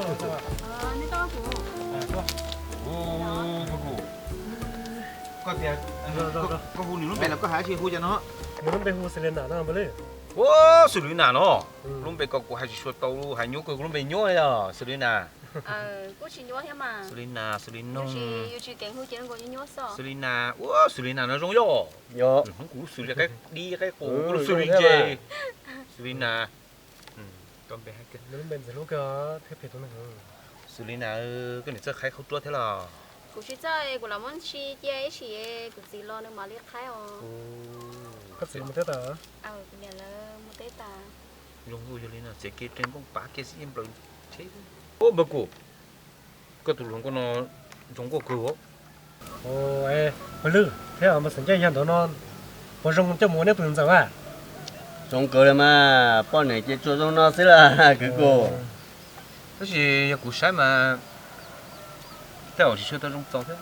Koj tias, koj hu nws lub npe los koj hais tsis hu cas no? Nws lub npe hu Selena no npawg lwm. Ua, Selena no. Lub npe ko kuv hais tsis tshua tau, hais nyuaj kawg, lub npe nyuaj yog Selena. Selena, Selena, Selena. Selena, ua Selena no zoo yog. Hnub kuv lub Selena qaib dib qaib qus, kuv lub Selena ntse. Selena. Lub npe ntxim hlub kawg thiab phem tus neeg. Selena, koj niam txawj qhaib khaub ruab thiab los? Kuv tsis txawj, kuv lam muab ntsis cia ib sim kuv txiv los nws mam li qhaib os. Koj txiv los mus teb tas? Kuv niam lawv mus teb tas. Zoo nkauj yog li no txiav kiag rau nplooj pav kiag xwb yeej nplaws. Ua npawg Kuv, koj tus hluas nkauj no zoo nkauj kawg. Pog Lwj thiab Npawg Xeem Ceej yog ntawd no, puas zoo coj mus ua neb tus ntxawm a? Zoo kawg li mas, poj niam ces tsuas zoo no xwb las kwv Kuv. Tab sis yog kuv saib mas tej zaum tsis tshua tau zoo txaus thiab.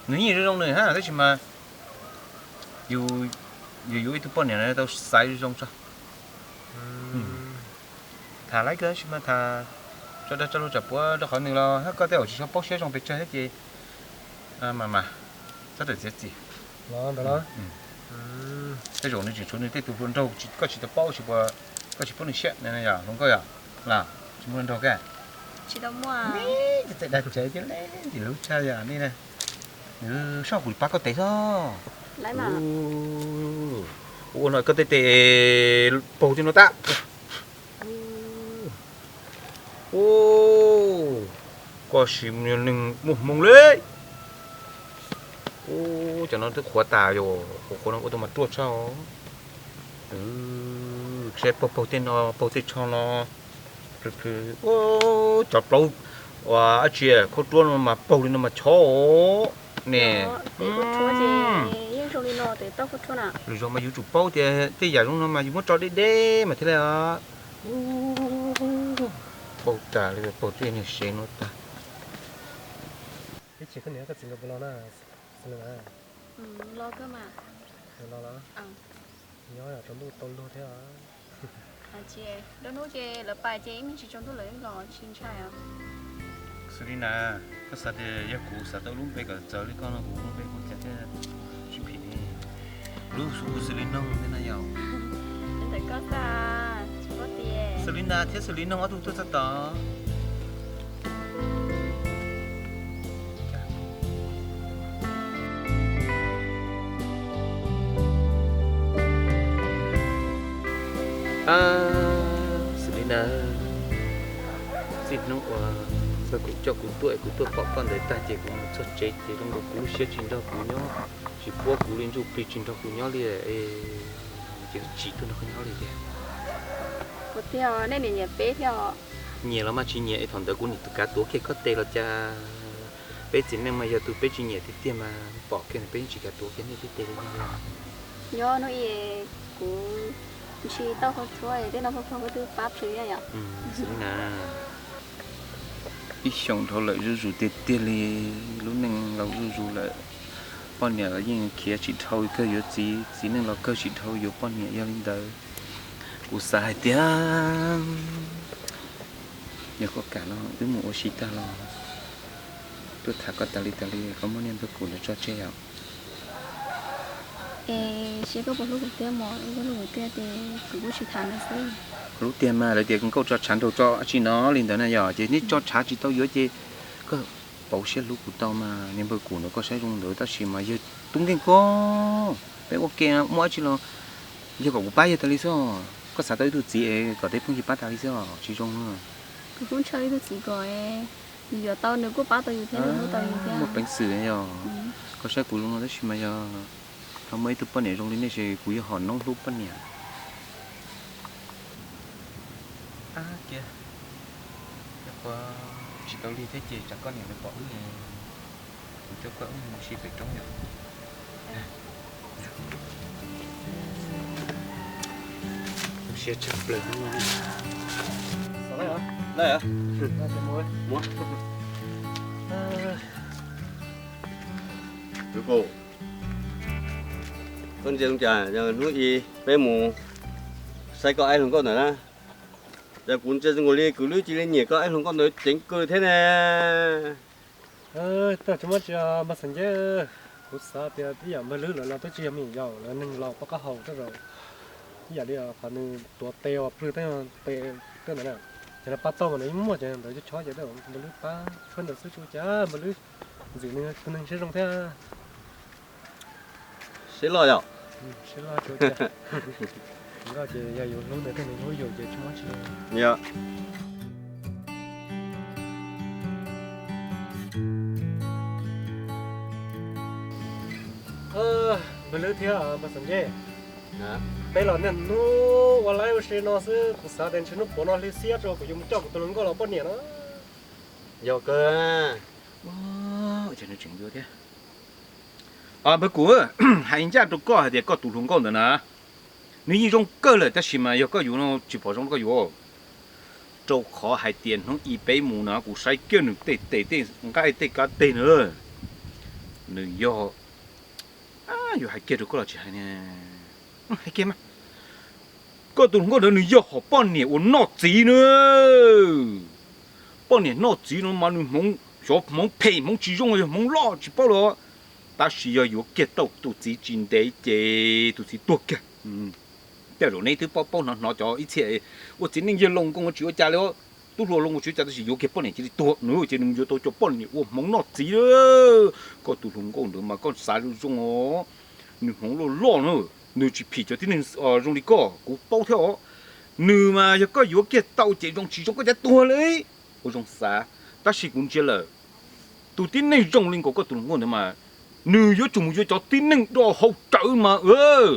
Nws yeej zoo zoo nws hab tab sis mas yus yuav ib tug poj niam tau xaiv zoo tso. Tham laiv kawg tab sis mas tham tso dag tso luag tsam puav rau qhov nws los hab koj tej zaum tsis tshua paub siab zoo pes tsawg thiab ces mas mas txhob tawm txiav txim. Tej zaum nws tseem tshuav nws tej tus hluas nraug koj tsis tau paub, koj tsis paub nws siab na, yog hluas nkauj yog los tsis muaj hluas nraug kawg. Tsis tau muaj. Txawm dag tsev thiab li, ntxim hlub tshaj yam li na. Nws soj kuv pab koj tes xwb. Ua no koj tej tes paug tej no tag. Koj sim neeg muaj hmoo li. Cov no twb qhuav tas yom, qhuav qhuav no ua tau mas ruaj tshaj. Saib paug paug tej no, paug tej tsho no. Cov plaub uas dab tsi khaub ruab no mas paug li no mas chob ne. Lwm zaus mas yus tsum paub tias tej yam zoo no mas yus muab tso deb deb mas thiaj li os. Paug tas li, paug tej niag sev no tag. Ib chim koj niam koj txiv nkawd puas los na? Los kawg mas. Los los. Nyob yog tsaus ntuj tau luag thiab. Lub hnub ces lawv pais ces ib me ntsis tsaus ntuj lawv los tsis ntshai os. Xws li na, koj xav tias yog kuv xav tau lub npe kom txawv li koj no kuv lub npe kuv cas thiaj tsis phim ne. Lub xu xws li noog thiab na yom. Ntawm koj xav tsis paub tias xws li na thiab xws li noog ob tug tuaj txog tod. Xws li na, txij hnub uas kuv coj kuv tuaj es kuv tuaj pom koj ntawd tag ces kuv mus txog tsev ces zoo nkaus kuv lub siab tsis nrog kuv nyob, tsis puab kuv li ntsuj plig tsis nrog kuv nyob li es ces tsis tuaj nrog koj nyob li tiag. Ua tiag nej niam nyiam peb thiab os. Nyiam los mas tsis nyiam es thaum ntawd kuv niam tus kav tuav kiag koj tes los cas. Peb txiv neej mas yog tus peb tsis nyiam tiag tiag mas pom kiag peb yeej tsis kav tuav kiag nej tej tes li. Nyob hnub ib kuv ntshis tau qhov tshuab tej no pog pog koj twb pab plhws yom. Xws li na, ib xyoos dhau lawm zuj zus tiag tiag li, lub neej laus zuj zus lawm, poj niam los yeej khiav tsis dhau kawg yuav txiv, txiv neej los kawg tsis dhau yuav poj niam. Yog li ntawd kuv xav hais tias yog koj kam no wb mus ua si tag los tuaj tham koj tas li tas li koj muab niag npawg Kuv ntawd tso tseg os. Es seb koj puas hlub kuv tiag mog, koj hlub kuv tiag ces kuv kuj tsis tham nws xwb. Hlub tiag mas lawv tias nkauj tso tshav nraug tso dab tsi no li ntawd na yom, ces neb tso tshav tsis tau yuav ces koj pauv siab hlub kuv tau mas niag npawg Kuv ntawd koj saib zoo ntawd tab sis mas yawg tub nkeeg koj, peb ua ke muaj dab tsi los yog kom kuv pab yawg tas li xwb os. Koj xav tau ib tug txiv es kom tej phooj ywg pab tas li xwb os, tsis zoo. Kuv kuj ntshaw ib tug txiv kom yus yuav tau nws kuj pab tau yus thiab nws hlub tau yus thiab. Muaj peev xwm yog koj saib kuv zoo no tab sis mas yog ho muaj ib tug poj niam zoo li nej ces kuv yuav hom noob hlub poj niam. Ab kiag, yog tsis tau lig thiab ces tsam koj niam nws pom wb, kuv coj koj wb mus si pem roob yom. Siab tshaj plaws. Koj ntsia cas hnub ib peb mus saib koj aib hluas nkauj ntawm na. Cas kuv ntsia zoo nkaus li kwv Lwb cia li nyiam koj ib hluas nkauj ntawd ceev kawg thiab ne. Tsis muab tsis, Npawg Xeem Nceeb, kuv xav tias ib yam Npawg Lwb lawv los twb tsis yog me nyuam yaus, lawv neeg laus pab qab hau tej zaum ib yam li qhov nws tuav tes uas plhws tej tes tej ntawd na, ces lawv pab tau mas nws yeej muaj, ces ntawd cov chob ces tej zaum Npawg Lwb pab tshuab ntawd xwb, cas Npawg Lwb ntxim nws tus neeg siab zoo thiab. Siab loj yom. Siab loj, nkauj ces yog yus hlub ntawd thiaj nws hlub yus ces tsis muab tsis li. Yog. Npawg Lwb thiab Npawg Xeem Nceeb, peb los niaj hnub ua laib ua si no xwb, kuv xav tias ntshe hnub puav no hli xiab tso kuv yuav mus coj kuv tus hluas nkauj los poj niam no. Yog kawg. Ua cas nws tseem yuav thiab. Npawg Kuv, hais ncaj rau koj hais tias koj tus hluas nkauj ntawd na, nws yeej zoo kawg lawm tab sis mas yog koj yuav no tsis pom zoo rau koj yuav. Rau qhov hais tias hnub ib peb mus no kuv saib kiag nws tej tes tej nqaij tej kab teg na, nws yog, yuav hais kiag rau koj los tsis hais ne, hais kiag mas. Koj tus hluas nkauj ntawd nws yog hom poj niam uas noj txiv na. Poj niam noj txiv no mas nws hmoov, xyov hmoov phem hmoov tsis zoo los yog hmoov loj tsis paub los, tab sis yog yuav kiag tau tus txiv tsis ntev ces tus txiv tuag kiag. Tej zaum neb twb paub paub hnov hnov cov ib txhia ua txiv neej yawg laus nkoos tsis ua cas li, tub hluas laus nkoos tsis ua cas tab sis yuav kiag poj niam cia li tuag na, ces nws yuav tau cov poj niam ua hmoov noj txiv. Koj tus hluas nkauj ntawd mas koj xav zoo zoo os, nws hmoov loj loj na, nws tsis phim cov tib neeg zoo li koj kuv paub thiab os. Nws mas yog koj yuav kiag tau ces zoo tsis zoo koj cav tuag li. Ua zoo xav, tab sis kuv ntsia lawm, tus tib neeg zoo li nkaus koj tus hluas nkauj ntawd mas nws yuav tsum mus yuav cov tib neeg do hau rawv mas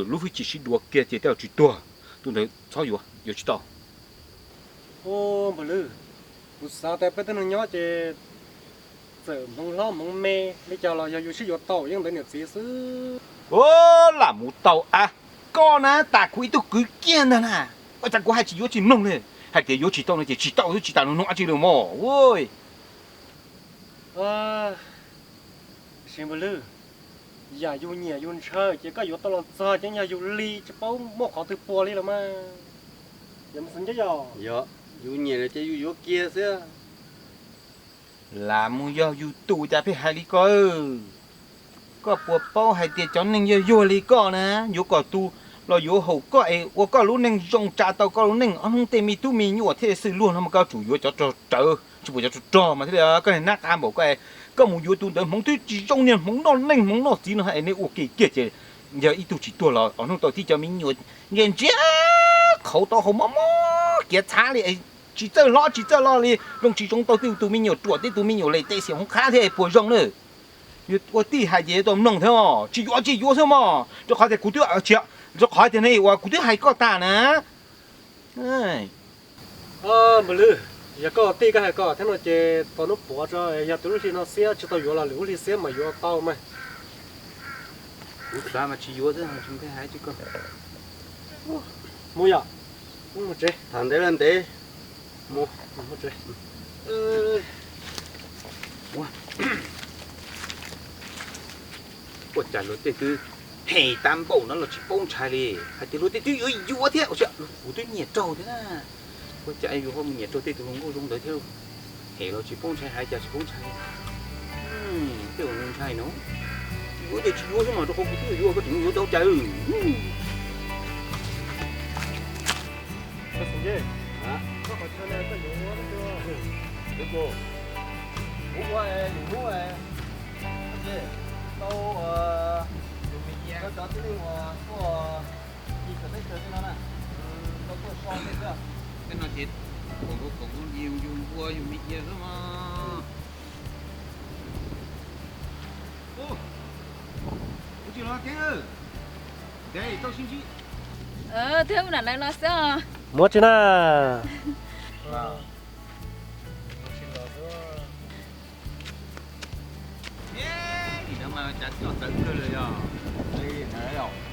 lub hwj chim sib dua kiag ces tej zaum tsis tuag. Tus ntawd txhob yuav, yuav tsis tau. Npawg Lwm, kuv xav tias peb tib neeg nyob ces txawm hmoov hlob hmoov me li cas los yog yus sib yuav tau yeej ntawd niam txiv xwb. Lam mus tau a, koj na tas kuv ib tug kwv kiag ntag na. Ua cas kuv hais tsis yuav tsis mloog li, hais tias yuav tsis tau no ces tsis tau xwb tsis tas nug nug dab tsi li mog. Sis Npawg Lwm, yam yus nyiam yus ntshaw ces koj yuav tau los txog ces yog yus li tsis paub muaj qhov twg puas li los mas. Yog Npawg Xeem Nceeb yog, yus nyiam ces yus yuav kiag xwb. Lam mus yog yus tus cas pheej hais li ko. Koj puas paub hais tias cov neeg yuag yuag li koj na, yuav kom tus los yuav haum koj es ua koj lub neej zoo tsa tau koj lub neej, ob hnub tej me tub me nyuam thiaj xwb luag no mas koj tsum yuav cov rog rawv tsis pom cov rog rog mas thiaj li koj niag nab qa npaum koj, koj mus yuav tus ntawd hmoov twb tsis zoo niag hmoov noj neej hmoov noj txiv no es nej ua ke kiag ces yog ib tug tsis tuag los ob hnub tau tib cov me nyuam nce ntsia qhauv tau hau mob mob kiav txhav li, tsis txawj hlob tsis txawj loj li, zoo tsis zoo tau tib tus me nyuam ruam tib tus me nyuam les tej xiam hoob qhab thiab puas zoo na. Ua tij hais ces yuav tau mloog thiab, tsis yuav tsis yuav xwb mog, rau qhov tias kuv twb, rau qhov tias ne uas kuv twb hais koj tas na. Npawg Lwm, yog koj tij koj hais koj thiab no ces tos hnub puav tso, yog tus lub hli no xiab tsis tau yuav los lwm lub hli xiab mas yuav tau mas. Kuv xav mas tsis yuav xwb, tsis hais tsis koj. Mus yom, mus tsev. Tham ntev los ntev, mus tsev. Ua cas luag tej twb hem tag npaum no los tsis paub ntshai li, hais tias luag tej twb yuav yuav thiab, kuv twb nyiam raug thiab na. Ua cas yuav ho mus nyiam raug tej tus hluas nkauj zoo ntawd thiab. Hem los tsis paub ntshai, hais cas tsis paub ntshai. Tej uas ntshai no, tsis yuav ces tsis yuav xwb mas, rau qhov kuv twb yuav koj tseem yuav tau cas. Koj qhov chaw no koj yuav ua, ua, ua, ua, tau, yus me, cov tib neeg uas tuaj, teb chaws teb no na, tau tuaj so tej xwb. Tej no ces kom, kom yus, yus ua yus me cia xwb mas. Kuv tsis los kev, ntev tau sib ntsib. Twb ua nam no xwb. Muab tsis na. Nim no mas cas coj txawv kawg lawm yog.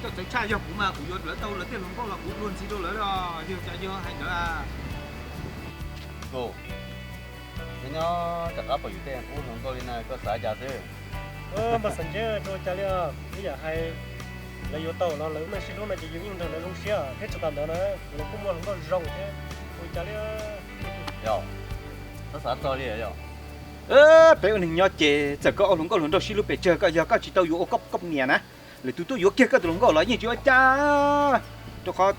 Coj txawv tshaj, yog kuv mas kuv yuav lawv tau lawv tej hluas nkauj los kuv luag ntxhi rau lawv os, yog cas yog hais ntawd a. Nyob rov qab pom yus tej hluas nkauj li na koj xav cas xwb? Npawg Xeem Nceeb, rau cas li os, ib yam hais lawv yuav tau los lawv lub neej sib hlub no ces yus yeej nrog lawv zoo siab thiab, tsis tas ntawd na yus los kuj muaj hluas nkauj zoo thiab. Yog, xav txog li yog, peb ua neeg nyob ces txawm koj ua hluas nkauj hluas nraug sib hlub pes tsawg, koj yog koj tsis tau yuav ua koj poj niam na, lwm tus tuaj yuav kiag koj tus hluas nkauj los yeej tsis ua cas, rau qhov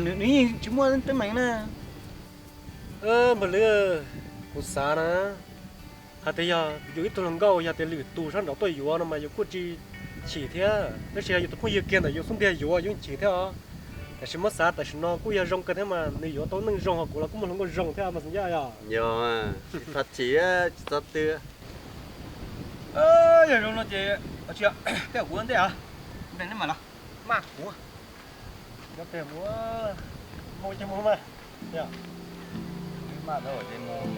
nws yeej tsis muaj teeb meem na. Npawg Lwm, kuv xav na, hais tias yog yus ib tug hluas nkauj yog tias lwm tus sab nraud tuaj yuav no mas yus kuj tsis chim thiab, tab sis yog yus tus phooj ywg kiag ntawm yus xub ntiag yuav yus yeej chim thiab os. Tiam sis muab xav tam sim no kuj yog zoo kawg thiab mas nws yuav tau neej zoo, ho kuv los kuj muaj hluas nkauj zoo thiab mas xeem Yaj yog. Yog, tsis txhob chim, tsis txhob twb. Yog zoo no ces, tsis, tej kuv ntej, npej neb mam los. Maj kuv, cov pem kuv, mus ces mus mas. Maj tau ces mus.